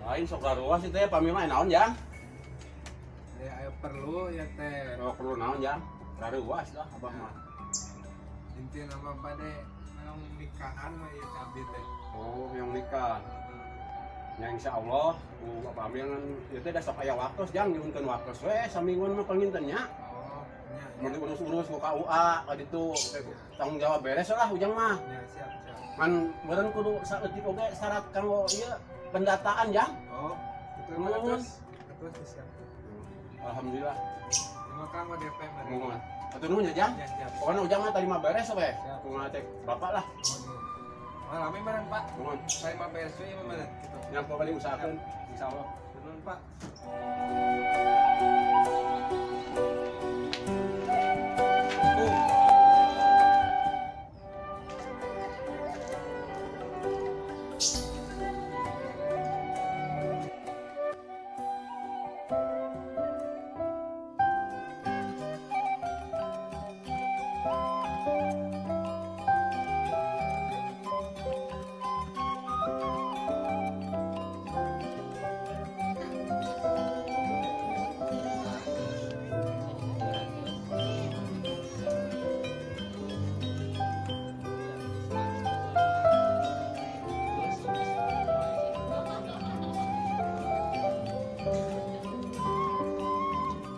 Lain sok raruas itu ya Pak Amil mah naon jang? Ya ayo perlu ya teh. Oh, perlu naon jang? Raruas lah abah mah. Inti nama bade yang nikahan mah ya abdi teh. Oh, yang nikah. Yang insya Allah, ku Bapak Amil ngan ieu teh da sok aya waktos jang nyuhunkeun waktos we samingguan mah panginten nya. Oh, nya Mun nya. diurus-urus ku KUA ka ditu tanggung jawab beres lah ujang mah. Nya siap siap. Ngan meureun kudu saeutik oge syarat kanggo ieu pendataan jang. Oh, itu mah Nuhun. terus terus disiapkan. Alhamdulillah. Terima kang DP mah. Nuhun. Atuh nuhun ya jang. Ya siap. Pokoknya ujang mah tadi mah beres we. Siap. Kumaha cek bapak lah. Oh, lami bareng Pak. Nuhun. Saya mah beres we mah mana gitu. Yang pokoknya usahakeun insyaallah. Nuhun Pak.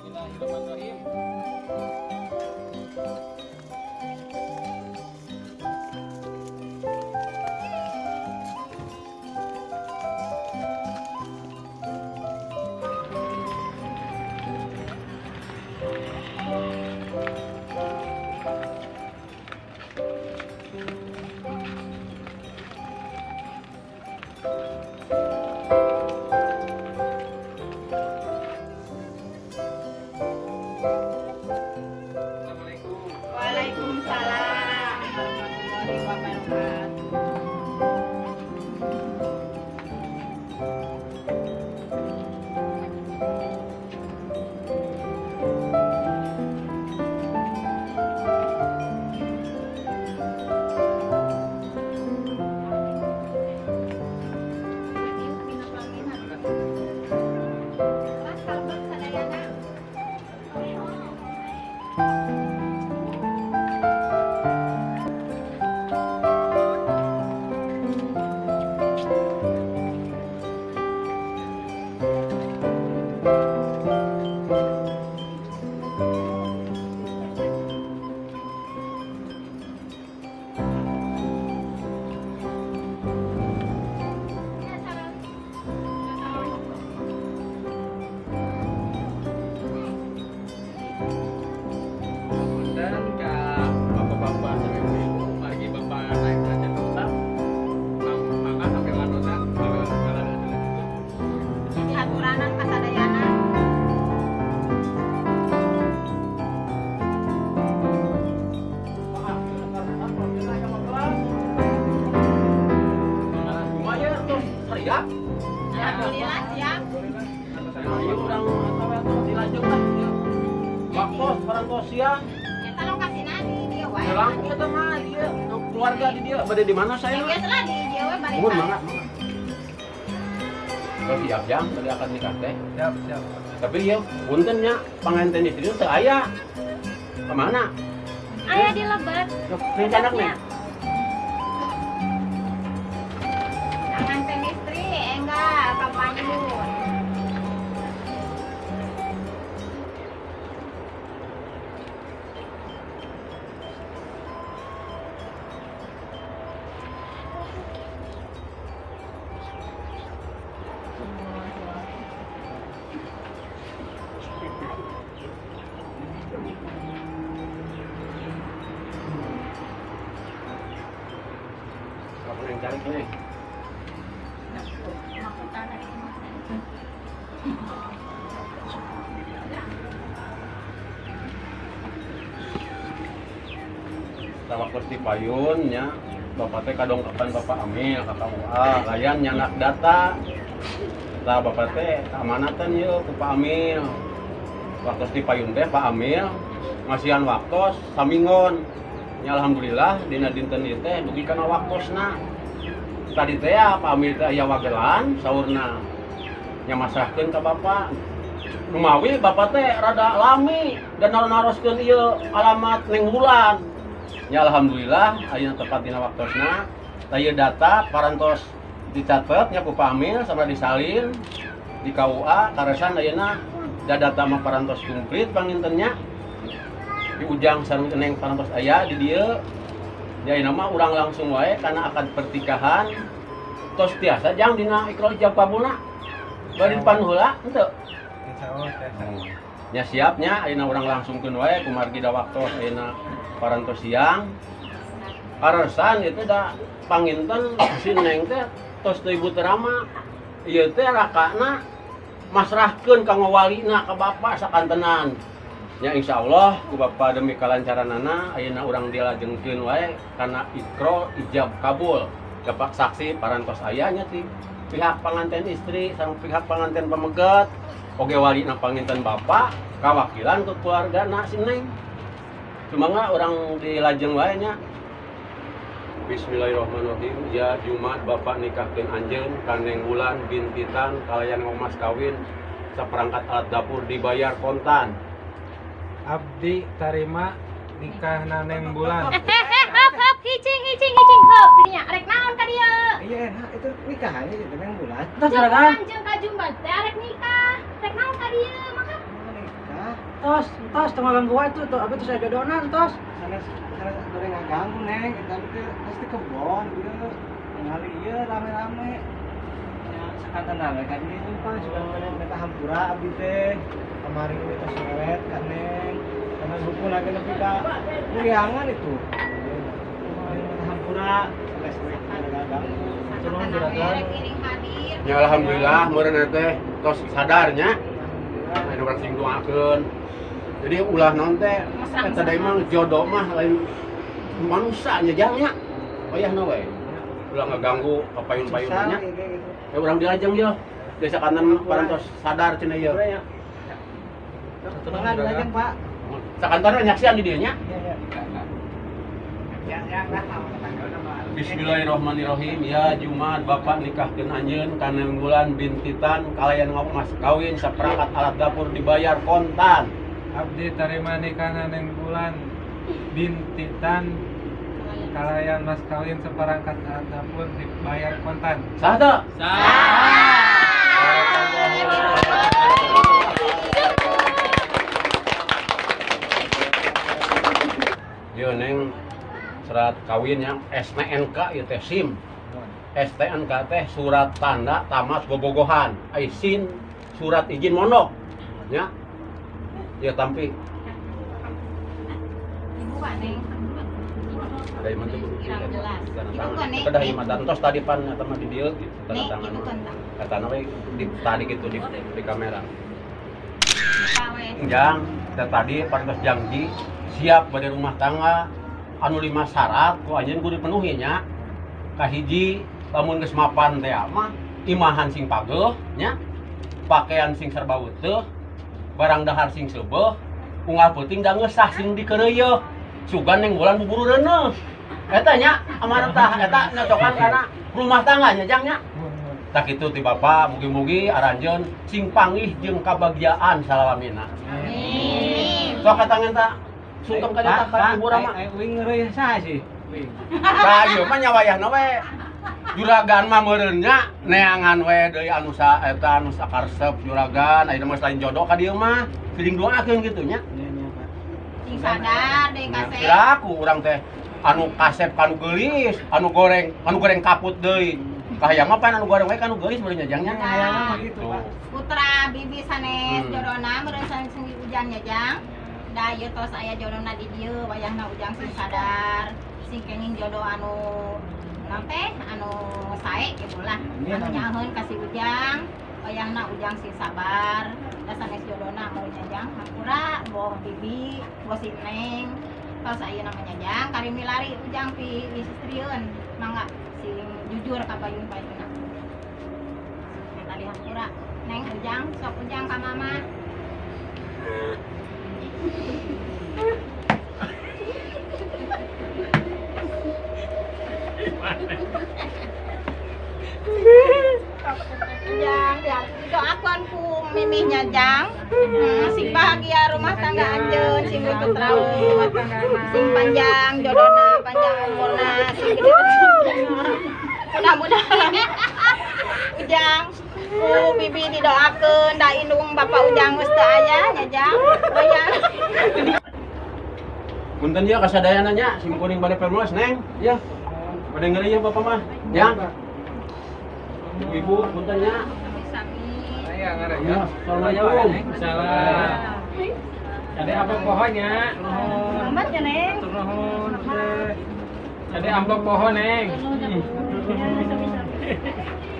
Bismillahirrahmanirrahim. Assalamualaikum. Waalaikumsalam warahmatullahi wabarakatuh. Punten ka bapak-bapak sama ibu-ibu, mari bapak naik derajat utang. Mangga sampai warnona, sampai warnona dilanjutkeun. Dihaturanan kasadayana. Pak Amil, Pak Amil aya wakelan. Lumayan tuh, siap. Alhamdulillah siap. Ayo urang atawa tuh dilanjut lah. Waktu orang tua siang. Eta lokasina di dieu wae. Ya langkung eta mah dia keluarga di dia bade di mana saya Ya mah? biasa lah di dieu we balik. Mohon mangga, mangga. Kalau siap jam tadi akan nikah teh. Siap siap. Tapi ya punten nya panganten istri teu aya. Kemana? Aya di lebet. Rencana nih. Panganten istri enggak ka payun. Kapan yang cari nih? Kita waktu di payun nya bapak teh kadongkapan bapak Amil ka KUA layan nyanak data. Tah bapak teh amanatan yeuh ku Pak Amil. Waktu di payun teh Pak Amil ngasihan waktos saminggon. Nya alhamdulillah dina dinten ieu teh dugi kana waktosna. Tadi teh ya Pak Amil teh aya wagelan saurna. Nya masrahkeun ka bapak. Numawi bapak teh rada lami dan naros-naroskeun ieu alamat Neng Wulan. Ya alhamdulillah ayeuna tepat dina waktosna. Tah ieu data parantos dicatet nya ku Pak Amil sama disalin di KUA karesan ayeuna da data mah parantos komplit panginten nya. Di Ujang sareng Neng parantos aya di dieu. Ya ayeuna mah urang langsung wae kana akad pernikahan. Tos tiasa jang dina ikrar ijab kabulna. Bari dipan heula henteu. Insyaallah tiasa. Nya siapnya ayeuna urang langsungkeun wae kumargi da waktos ayeuna parantos siang. Karesan itu da panginten si Neng teh tos teu ibu terama. Ieu teh rakana masrahkeun ka ngawalina ka bapak sakantenan. Ya insyaallah ku bapak demi kalancaranana ayeuna urang dilajengkeun wae kana ikrar ijab kabul. Bapak saksi parantos aya nya ti pihak panganten istri sareng pihak panganten pameget oge walina panginten bapak kawakilan ke keluargana si Neng. Sumangga urang dilajeng wae nya. Bismillahirrahmanirrahim. Ya Jumat bapak nikahkeun anjeun ka Neng Wulan binti Tan kalayan mas kawin saperangkat alat dapur dibayar kontan. Abdi tarima nikah Neng Bulan. Hop hop hicing hicing hicing hop dinya rek naon ka dieu? Iya enak itu nikahannya gitu Neng Bulan. Tos juragan. Jeung ka Jumat teh arek nikah. Rek naon ka dieu maka Nikah. Tos, tos tong ngaganggu wae tuh, tuh abi tos aya jodohna tos. Sanes sanes goreng ngaganggu Neng, eta teh tos di kebon ieu. Ningali ieu rame-rame. Nya sakantenan we ka dieu nyumpang sugan minta hampura abdi teh. Kemarin we tos ngewet ka Neng. Karena buku lagi nepi ka kuliangan itu. Minta hampura sanes we ngaganggu. Tolong juragan. Rek ngiring hadir. Ya alhamdulillah meureun teh tos sadarnya. Anu urang sing doakeun. Jadi ulah naon teh eta deui mah jodoh mah lain manusia nya jang nya. Wayahna we. Ulah ngaganggu ka payun-payun nya. Ya urang dilajeng ye. Desa kanan parantos sadar cenah ieu. Mangga dilajeng, Pak. Sakantenan nyaksian di dieu nya. Iya, iya. Ya ya lah. Bismillahirrahmanirrahim. Ya Jumat bapak nikahkeun anjeun ka Neng Wulan binti Tan kalayan mas kawin saperangkat alat dapur dibayar kontan. Abdi tarima nikah Neng Bulan binti Tan kalayan mas kawin seperangkat alat dapur dibayar kontan. Sah teu? Ieu Neng surat kawin yang STNK ieu teh SIM. STNK teh surat tanda tamat bobogohan. Ai SIM surat izin mondok. Nya. Ya tampi. Ibu Pak Neng. Ada yang tuh Kurang jelas. tanda Ibu tangan. kan Neng. Kedah ieu mah tos tadi pan eta mah di dieu gitu tanda Neng, tangan. ibu kan tah. Katana we di tadi gitu di kamera. Pak we. Jang, teh tadi parantos janji siap bade rumah tangga anu 5 syarat ku anjeun kudu dipenuhi nya. Kahiji lamun geus mapan teh mah imahan sing pageuh nya, pakaian sing serba weutuh, barang dahar sing seubeuh, unggal peuting da ngeusah sing dikeureuyeut. Sugan Neng Wulan buburu reuneuh. Eta nya amarah tah eta nyocokan kana rumah tangga nya jang nya. Tah kitu ti bapak mugi-mugi aranjeun sing panggih jeung kabagjaan salalamina. Amin. Sok katangan ta sungkem ka dieu ka ibu rama. Ai uing ngeureuyeuh saha sih? Uing. Tah ieu mah nya wayahna we. Juragan mah meureun nya neangan we deui anu sa eta anu sakaresep juragan ayeuna mah lain jodoh ka dieu mah. Sering doakeun kitu nya. Nya nya Pak. Sing sadar deui kasep. Kira ku urang teh anu kasep kanu geulis, anu goreng kaput deui. Kahayang mah pan anu goreng we kanu geulis meureun nya jang nya. Hayang mah gitu, Pak. Putra bibi sanes jodona meureun sanes sing Ujang nya jang. Da ieu tos aya jodona di dieu wayahna Ujang sing sadar, sing kenging jodoh anu naon teh anu sae kitu lah. Anu nyaheun ka si Ujang, wayahna Ujang sing sabar. Da sanes jodona meureun nya jang hampura boh bibi, boh si Neng. Tos ayeuna mah nya jang kari milari Ujang pi istrieun mangga sing jujur ka payun-payunna. Tadi hampura Neng Ujang sok Ujang ka mama. Jang, doakan ku mimihnya, Jang. Sing bahagia rumah tangga anjeun, sing butut raut, sing panjang jodona, panjang umurna, sing gede rezekina. Mudah-mudahan Ujang ku bibi didoakeun da indung bapak Ujang geus teu aya nya, Jang. Bayar. Punten ya kasadayana nya, sim kuring bade permulas, Neng. Ya. Bade ngeri ya bapak mah. Ya. Ibu, punten nya. Sami. Aya ngarek. Ya, assalamualaikum. Salam. Ada apa pohonnya? Selamat ya, Neng. Nuhun. Ada amplop pohon, Neng.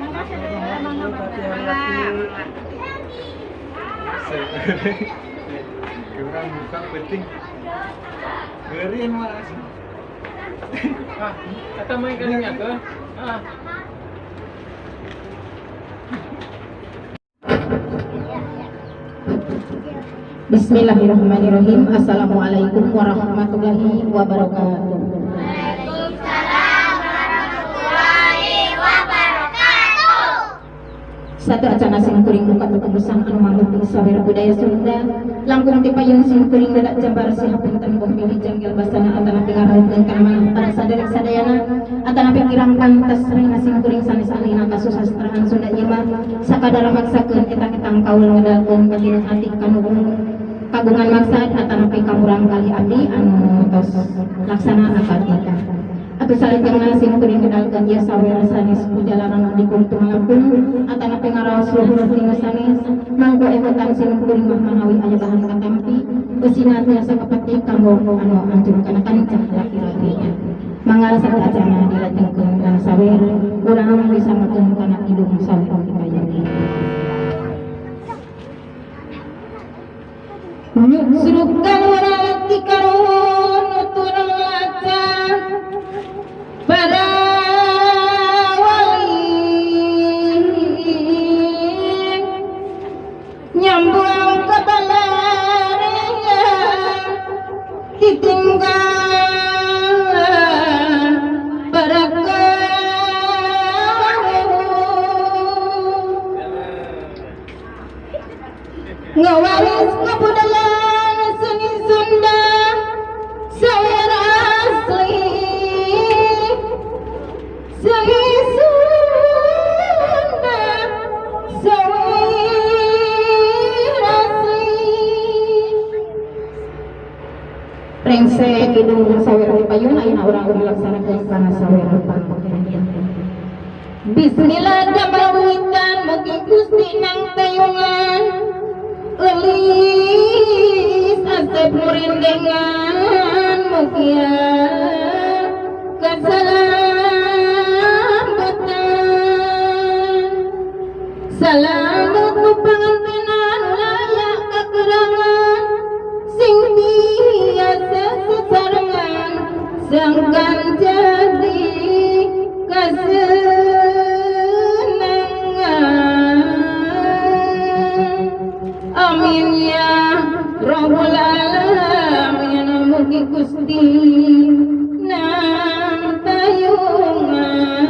Mangga, mangga, mangga. Mangga, mangga. Kurang buka penting. Geurin mah asli. Ah, kata main kalinya ke? Ah. Bismillahirrahmanirrahim. Assalamualaikum warahmatullahi wabarakatuh. Waalaikumsalam warahmatullahi wabarakatuh. Sateuacanna sim kuring muka tetembusan anu mangrupi sawer budaya Sunda langkung ti payun sim kuring dadak jambar sihapunten boh bilih janggel basana atanapi ngarahutkeun kana manah pada saderek sadayana atanapi kirang pantes rena sim kuring sanes ahlina kasusastraan Sunda ieu mah sakadar maksakeun etang-etang kaul ngedalkeun katineng ati kanu kagungan maksad atanapi kamurang kali abdi anu tos laksana akad nikah. Atuh salajengna sim kuring ngedalkeun ieu sawer sanes kujalaran abdi tumalakun atanapi ngaraos luhur ti nu sanes mangko emutan sim kuring mah manawi aya bahan katampi eusina tiasa kapetik kanggo anu anjur kana kancah laki-lakinya. Mangga sateuacanna dilajengkeun kana sawer urang disanggakeun kana kidung sawer dipayun. Nyuksrukan warati karun nuturang laca para wali nyambung ke balarian ditinggal para kaum ngawaris kebudayaan seni Sunda sawer asli seni Sunda sawer asli. Rengse kidung sawer di payun ayeuna urang ngalaksanakeun kana sawer pangpengin. Bismillah damel witan mugi Gusti nang tayungan Elis asep murindengan mugia kasalamatan salamet nu pangantenan layak kakerangan sing biasa sesarengan sangkan jadi kasenangan. Amin ya Rabbal alamin mugi Gusti nang tayungan.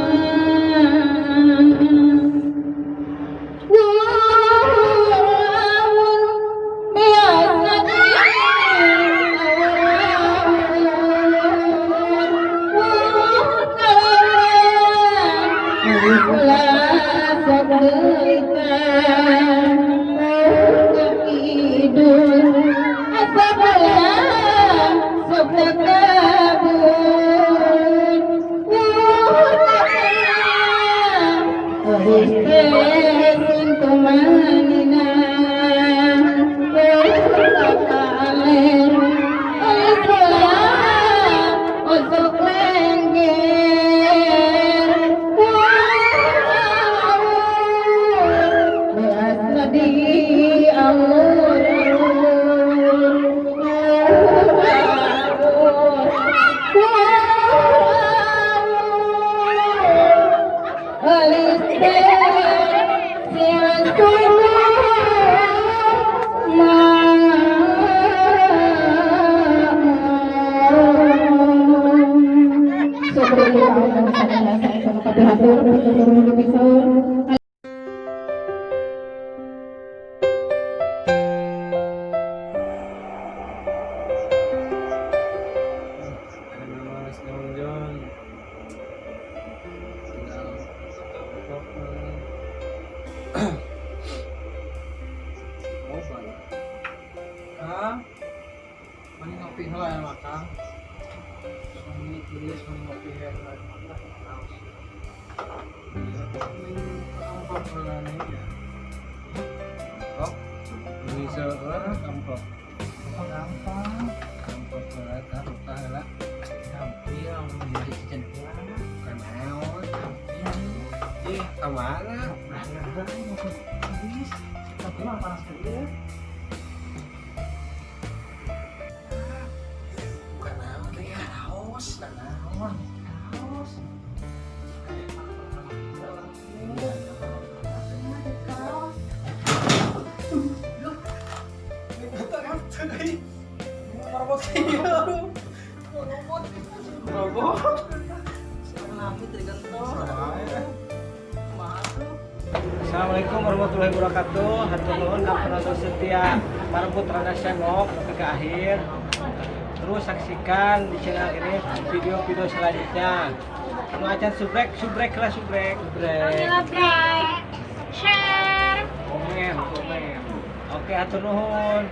Awur biasa Oh, baik. Kang, mani ngopi heula ya mah, Kang. Mani tulis mani ngopi heula. Raos. Amplop heula nih ya. Amplop. Ini seueur amplop. Oh, gampang. Amplop heula tah buka heula. Gampil menjadi cincin heula. Bukan naon. Gampil. Ih, kamana? Nah, nah, tulis. Tapi mah panas ke dia. Bukan naon teh ya. Raos. Bukan naon. Raos. Robot. Robot. Assalamualaikum warahmatullahi wabarakatuh. Hatur nuhun ka penonton setia Marbut Rada Semok sampai ke akhir. Terus saksikan di channel ini video-video selanjutnya. Nu acan subrek, subrek lah subrek. Subrek. Like, share. Komen, komen. Oke, hatur nuhun.